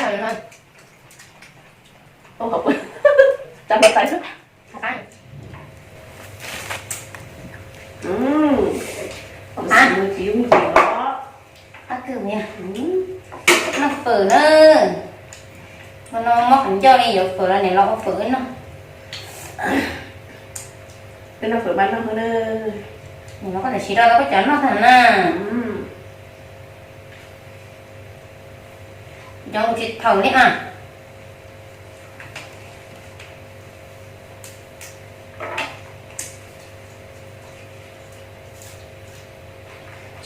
Ua hauv pw, rau hauv tais xwb. Qab kawg, noj fawm na. No mob qhov ncauj li, yuav fawm los niam los ua fawm wb noj. Wb noj fawm mas noj na. Niam los koj tam sim rau tau koj cov noj tag na. Cov mus tsis thaum li a.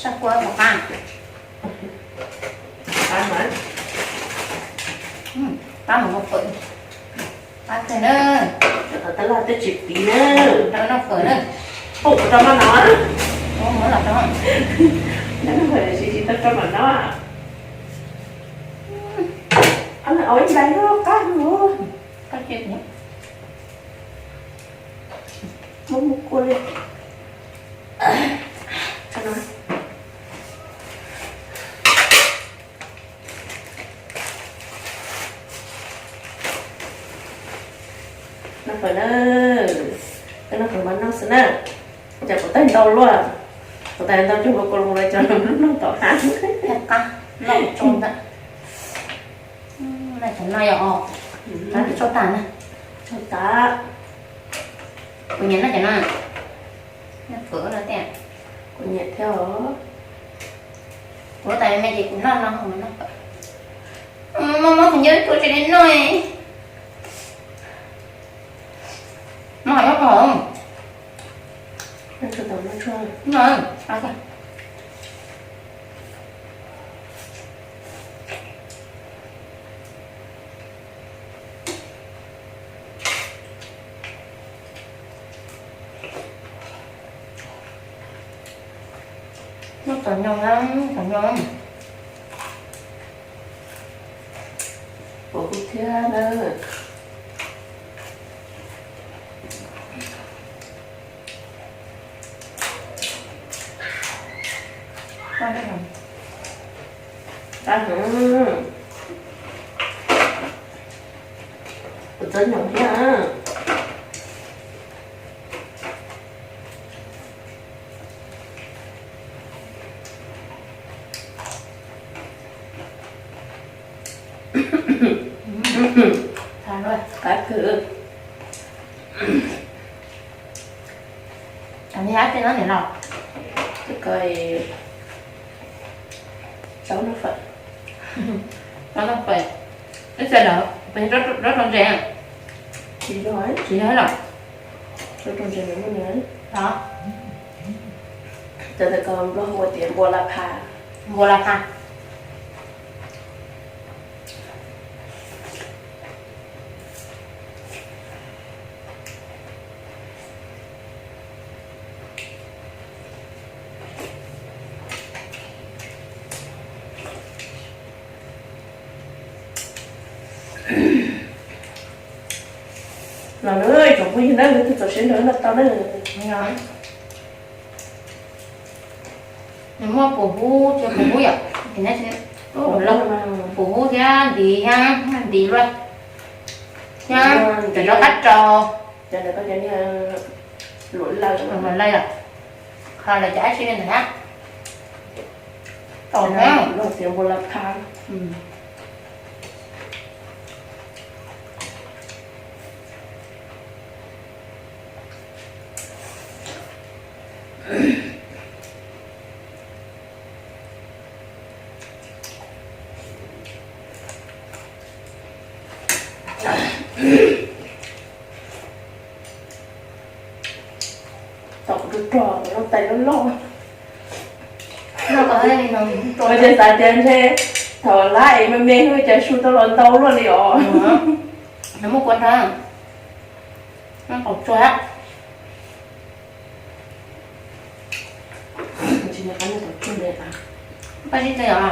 Sab kua pom qab. Qab mas, qab mas ua fawm. Qab kawg na. Tab laj twb tsis piv na. Rau noj fawm na. Pum rau maj no. Noj fawm tsis tsis tau rau maj no. Au ib ntais no qab. Muab muab kua li. Noj fawm na, noj fawm mas noj xwb na. Cas kuv tag ntau luaj, kuv tag ntau cog nkaus kuv los cov noj tom hab. Noj tsau ntag. Noj cov no yog os, tsau tag na. Tsau tag. Kuv nyiam noj cov no. Noj fawm no tiag. Kuv nyiam thiab os. Kuv tas me ces kuv noj no, noj fawm. Mob mob qhov ncauj ib tug tsis li noj. Mob qhov ncauj hov. Noj tau nyoos na, tau nyoos. Puas huv thiab na. Qab heev. Kuv txawj nyoos thiab. Qab kawg. Tam sim no niam los, tsis ko, zaub noj fawm. Zaub noj fawm, ib txhia lawm peb zaub rau ntses. Tsis yog, tsis yog los, zaub rau ntses nws muaj nws. Cov ntawd ko Nplog hu tias npua la pha. Npua la pha. Los na tsoom phooj ywg na, leej twg txaus siab nrog wb noj tau na. Nws muaj pum hub thiab pum hub yom, pum hub thiab ntiv thiab ntiv luaj thiab cov zaub qab rau. Luam lawj, qhov lawv cov dab tsi li ntawd thiab. Tom thiab. Tom kuv rog rog, kuv lub tais loj loj. Ua cas xav tias ntshe thaum lab es me me xwb cas su tau los ntau luaj li os. Nws muaj kua nrog, noj qaum tsuag. Paj zib teb yom.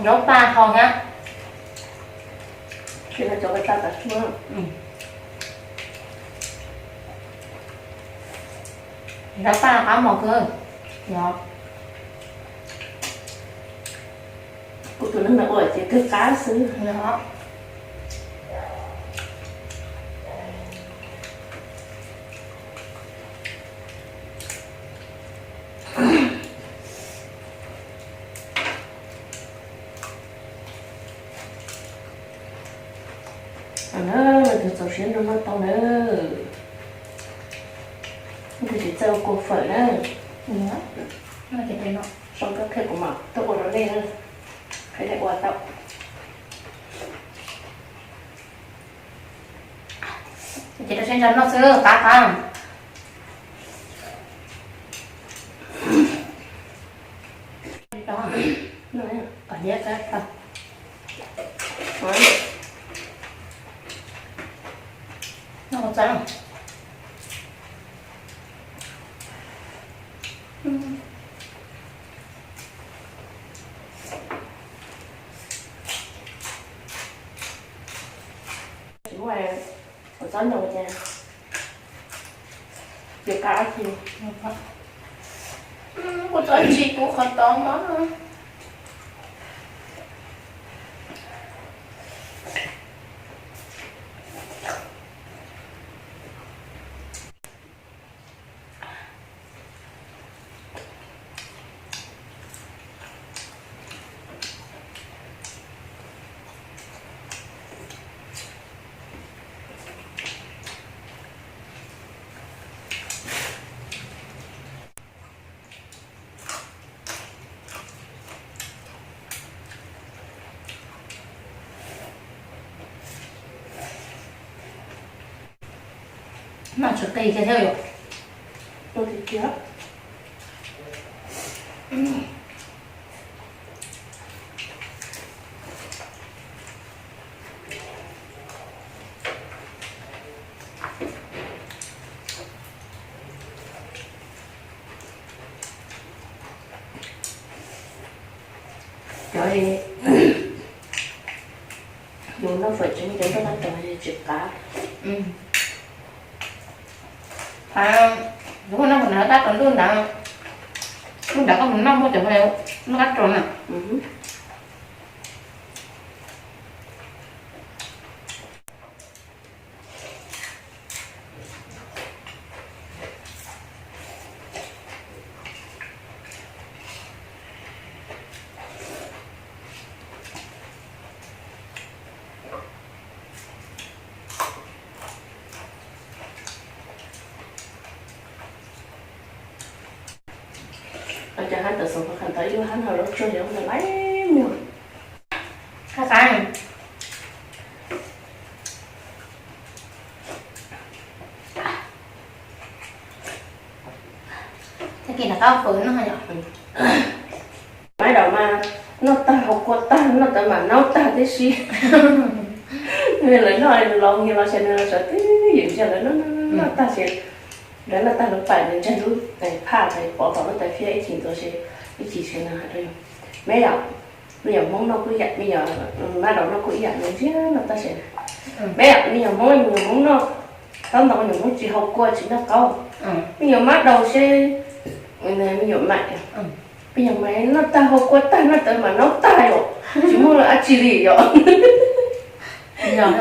Zaub paj hau thiab. Tsis yog cov paj tas tsuag. Rau paj qab mos kawg. Yog, kuv tus neeg ua ces kawg qab xwb. Leej twg txaus siab nrog noj tau nawb. Leej twg tsis txawj ua kua fawm na, sau nkauj qhia kuv mam tuaj ua rau nej, qhia nej ua tau. Ces rau siab ntso noj xwb qab qab. Tsis muaj, kuv txob ntoo ces, ces qab tsis, kuv txob tsis kub qhov tod mas. Noj tsis qis kiag thiab yom. Cov, yus noj fawm tsis muaj cov nplooj dab ros tsis qab. Yus noj nplooj dab ros ntuj ntawd, ntuj ntawd koj mus noj muaj cov nplooj dab ros na. Cov hab tawm xoom qhov kha ntawd ib lub hab no lub tsuag yog ntawm laiv muag. Qab qab. Tag kis rov qab fawm noj yom. Maiv Daus mas noj tag haus kua tag, noj tawv mas naub tag tib si. Nws lawv noj los nws los xyov nws los sawv twb ywm ntsia lawv noj tag ces lawv noj tag lawv pais nws ntsaig lub tais phaj tais pov tom lub tais phiab ib chim ntxuav ces ib chim ces nws hais rau yus, me yom, me nyuam Hmoob noj kuj ib yam, me nyuam Maiv Daus noj kuj ib yam, nws ntsia noj tag ces, me yom, me nyuam Hmoob, me nyuam Hmoob noj tau ntau, me nyuam Hmoob tsis haus kua tsis noj qaub. Me nyuam Maiv Daus seb, me nyuam Maiv, me nyuam Maiv noj tag haus kua tag noj tawv mas naub tag yom, tsis muaj dab tsi li yom. Yog,